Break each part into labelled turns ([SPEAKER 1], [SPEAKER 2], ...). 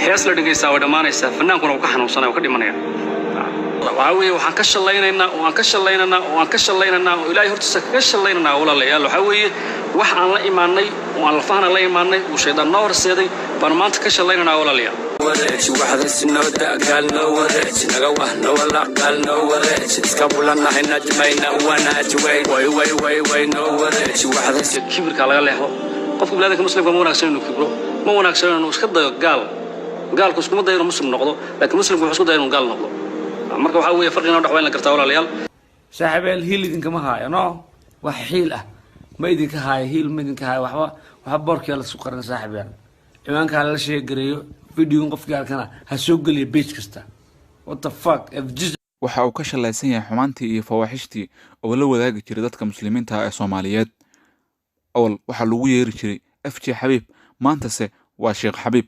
[SPEAKER 1] Hees la dhegaystaa way dhammaanaysaa, fanaankuna wuu ka xanuunsanaya, wuu ka dhimanaya. Waxaa weeye, waxaan ka shallaynaynaa oo aan ka shallaynaynaa oo aan ka shallaynaynaa oo Ilaahay hortiisa kaga shallaynaynaa, walaalayaal, waxaa weeye wax aan la imaanay oo aan lafahana la imaanay uu shaydaan noo horseeday baanu maanta ka shallaynaynaa, walaalayaal.
[SPEAKER 2] Wareeji waxdasi noo dagaal noo wareeji naga wah nawalaq gaal noo wareeji iska bulanahay najmayna wanaaji way way way way way noo wareeji waxdasi.
[SPEAKER 1] Kibirka laga leexdo. Qofka biniaadamka muslimka ma wanaagsan inuu kibro, ma wanaagsan inuu iska dayo gaal. Gaalku iskuma dayo inuu muslim noqdo, laakiin muslimku wuxuu isku daya inuu gaal noqdo. Marka waxaa weeye farqina dhex waa in la gartaa, walaalayaal.
[SPEAKER 3] Saaxiibeel, hiil idinkama haayo, no, wax xiil ah ma idinka haayo, hiil ma idinka haayo. Waxba waxba boorkiyaa laisku qaran, saaxiibyaal. Ciwaankaa lala sheegareeyo, videogan qofkii arkana ha soo geliya page kasta. What the fuck, FG?
[SPEAKER 4] Waxa uu ka shalaysan yahay xumaantii iyo fawaaxishtii oo la wadaagi jiray dadka muslimiinta ah ee Soomaaliyeed. Awal waxaa lagu yeeri jiray FJ Xabiib, maantase waa Sheekh Xabiib.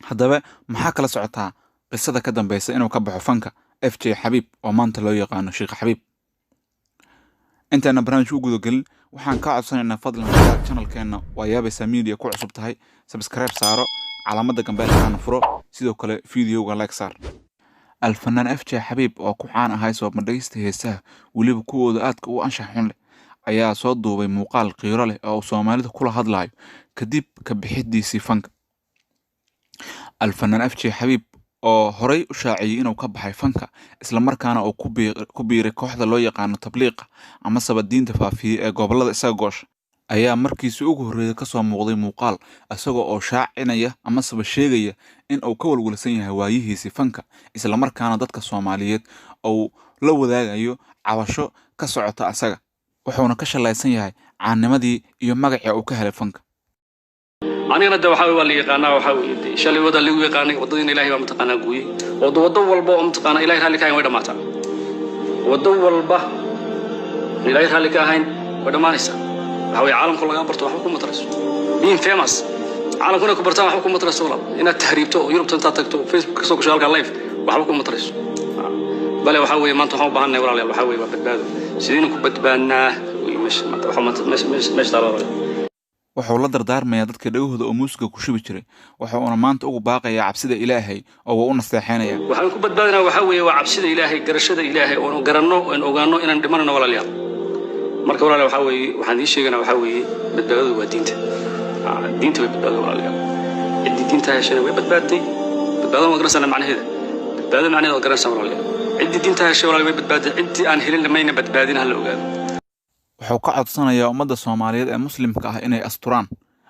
[SPEAKER 4] Haddaba maxaa kala socotaa qisada ka dambeysa inuu ka baxo fanka FJ Xabiib oo maanta loo yaqaano Sheekh Xabiib? Intaana barnaamijka u gudagelin, waxaan kaa codsanaynaa, fadlan hadaad channelkeenna Waa Yaabaysaa Media ku cusub tahay, subscribe saaro, calaamadda gambeelkaana furo, sidoo kale videoga like saar. Alfanaan FJ Xabiib oo ku caan ahay soo bandhigista heesaha, weliba kuwooda aadka u anshax xun leh, ayaa soo duubay muuqaal qiiro leh oo uu Soomaalida kula hadlayo kadib ka bixidiisii fanka. Alfanaan FJ Xabiib oo horey u shaaciyey inuu ka baxay fanka, islamarkaana uu ku biiray kooxda loo yaqaano tabliiqa amasaba diinta faafiyey ee gobolada isaga goosha, ayaa markiisii ugu horreeyay kasoo muuqday muuqaal isaga oo shaacinaya amasaba sheegaya in uu ka walwalsan yahay waayihiisii fanka, islamarkaana dadka Soomaaliyeed uu la wadaagayo cabasho ka socota asaga, wuxuuna ka shalaysan yahay caanimadii iyo magacii uu ka helay fanka.
[SPEAKER 1] Anigana de waxaa waa la yaqaanaa. Waxaa weeye de shalay wada lagu yaqaanay, waddadiina Ilahay baa mataqaanaa gooyey. Waddo waddo walba oo mataqaanaa Ilahay raalli ka ahayn way dhammaataa. Waddo walba Ilahay raalli ka ahayn way dhammaanaysaa. Waxaa weeye caalamku lagaa barto waxba kuma tarayso. Being famous, caalamku inay ku bartaan waxba kuma tarayso, walaal. Inaad tahriibto oo Yurubta intaad tagto, Facebook kasoo gasho halkaa live, waxba kuma tarayso. Bale waxaa weeye maanta waxaan u baahannahay, walaalayaal, waxaa weeye waa badbaado. Sidaynu ku badbaadnaa wey meesha maanta waxa maanta meesha taala, walaalayaal.
[SPEAKER 4] Wuxuu la dardaarmayaa dadka dhagahooda oo muusiga ku shubi jiray, waxa uuna maanta ugu baaqayaa cabsida Ilaahay oo wuu u nasteexeynaya.
[SPEAKER 1] Waxaan ku badbaadinaa waxaa weeye waa cabsida Ilaahay, garashada Ilaahay oonu garanno oon ogaanno inaan dhimanayno, walaalayaal. Marka walaalayaal, waxaa weeye waxaan idiin sheeganaa, waxaa weeye badbaadadu waa diinta. Diinta way badbaadada, walaalayaal. Ciddii diinta heshayna way badbaadday. Badbaadada waa garanaysaa macnaheeda, badbaadada macnaheeda waa garanaysaa, walaalayaal. Ciddii diinta heshay, walaalayaal, way badbaadday. Ciddii aan helin mayna badbaadin, ha la ogaado.
[SPEAKER 4] Wuxuu ka codsanayaa ummadda Soomaaliyeed ee muslimka ah inay asturaan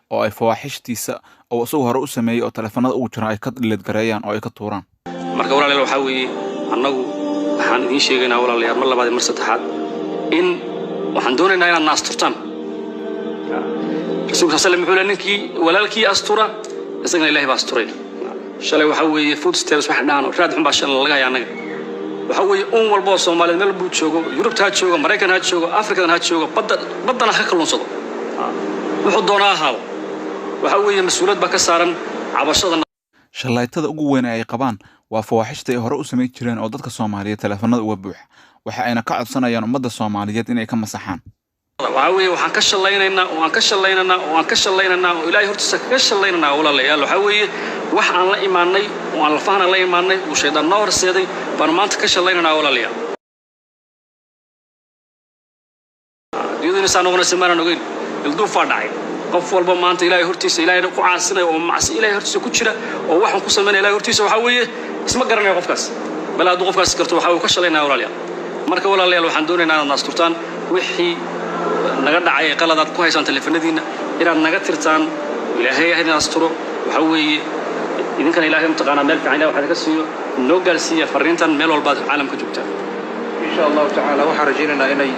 [SPEAKER 4] oo ay fawaaxishtiisa oo isagu hore u sameeyey oo taleefanada ugu jira ay ka dhileedgareeyaan oo ay ka tuuraan.
[SPEAKER 1] Marka walaalayaal, waxaa weeye annagu waxaan idiin sheegaynaa, walaalayaal, mar labaad iyo mar saddexaad, in waxaan doonaynaa inaad na asturtaan. Rasuulka sal slam wuxuu leeyahay, ninkii walaalkii astura isagana Ilahay baa asturay. Shalay waxaa weeye footsteps waxa dhahan oo raad xun baa shalay laga haya annaga. Waxaa weeye un walba oo Soomaaliyeed meel buu joogo, Yurubta ha joogo, Maraykan ha joogo, Afrikadan ha joogo, badda baddana ha ka kalluunsado, wuxuu doonaa ha ahaado, waxaa weeye mas-uuliyad baa ka saaran cabashada.
[SPEAKER 4] Shallaytada ugu weyn ee ay qabaan waa fawaaxishta ay hore u samayn jireen oo dadka Soomaaliyeed taleefanada uga buuxa, waxa ayna ka codsanayaan ummadda Soomaaliyeed inay ka masaxaan.
[SPEAKER 1] Waxaa weeye waxaan ka shallaynaynaa oo aan ka shallaynaynaa oo aan ka shallaynanaa oo Ilaahay hortiisa kaga shallaynanaa, walaalayaal, waxaa weeye wax aan la imaanay oo aan lafahana la imaanay uu shaydaan noo horseeday baanu maanta ka shallaynanaa, walaalayaal. Adduunyaduna saa noqonaysa maanaan ogeyn. Ilduufaa dhacay. Qof walba maanta Ilaahay hortiisa Ilaahay ku caasinaya oo macsi Ilaahay hortiisa ku jira oo waxaan ku samaynaya Ilaahay hortiisa, waxaa weeye isma garanayo qofkaas. Bal hadduu qofkaas garto, waxa uu ka shalaynaya, walaalayaal. Marka walaalayaal, waxaan doonaynaa inaad naasturtaan wixii naga dhacay ee qaladaad ku haysaan taleefanadiinna, inaad naga tirtaan. Ilaahay ah idin asturo. Waxaa weeye idinkana Ilaahay mataqaanaa meel fiican Ilahay waxaa idinka siiyo. Noo gaarsiiya fariintan meel walbaad caalamka joogtaan.
[SPEAKER 5] Insha Allahu tacaala waxaan rajaynaynaa inay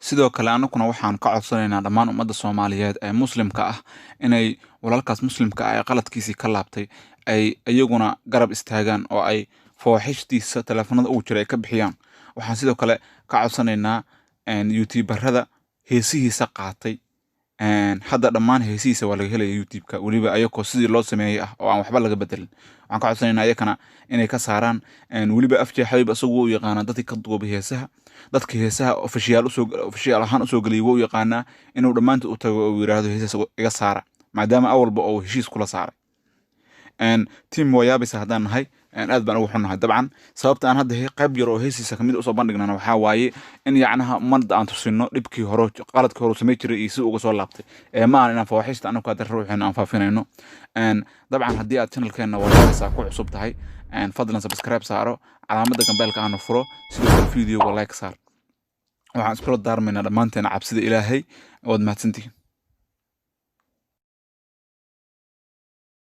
[SPEAKER 4] Sidoo kale annaguna waxaan ka codsanaynaa dhammaan ummadda Soomaaliyeed ee muslimka ah inay walaalkaas muslimka ah ee qaladkiisii ka laabtay ay iyaguna garab istaagaan oo ay fawaaxishtiisa taleefanada ugu jira ay ka bixiyaan. Waxaan sidoo kale ka codsanaynaa youtuberada heesihiisa qaatay. Hadda dhammaan heesihiisa waa laga helaya YouTube-ka, weliba ayakoo sidii loo sameeyey ah oo aan waxba laga bedelin. Waxaan ka codsanaynaa ayakana inay ka saaraan. Weliba FJ Xabiib isagu wuu yaqaanaa dadkii ka duubay heesaha, dadka heesaha official usoo official ahaan usoo geliyay wuu yaqaanaa, inuu dhammaantood u tago oo uu yidhaahdo heesahaas iga saara, maadaama awalba uu heshiis kula saaray. Team Wayabisa haddaan nahay, aad baan ugu xunnahay. Dabcan sababta aan hadda qayb yar oo heesiisa kamid usoo bandhignana waxaa waaye in yacnaha ummadda aan tusino dhibkii hore, qaladkii hore uu samey jiray iyo si uga soo laabtay, ee ma ahan inaan fawaaxishta anagu hadda ruuxeena aan faafinayno. Dabcan haddii aad channelkeena Wayabisa ku cusub tahay, fadlan subscribe saaro, calaamadda gambeelka aanu furo, sidoo kale videoga like saar. Waxaan iskula daarmaynaa dhammaanteena cabsida Ilaahay. Waad mahadsantihiin.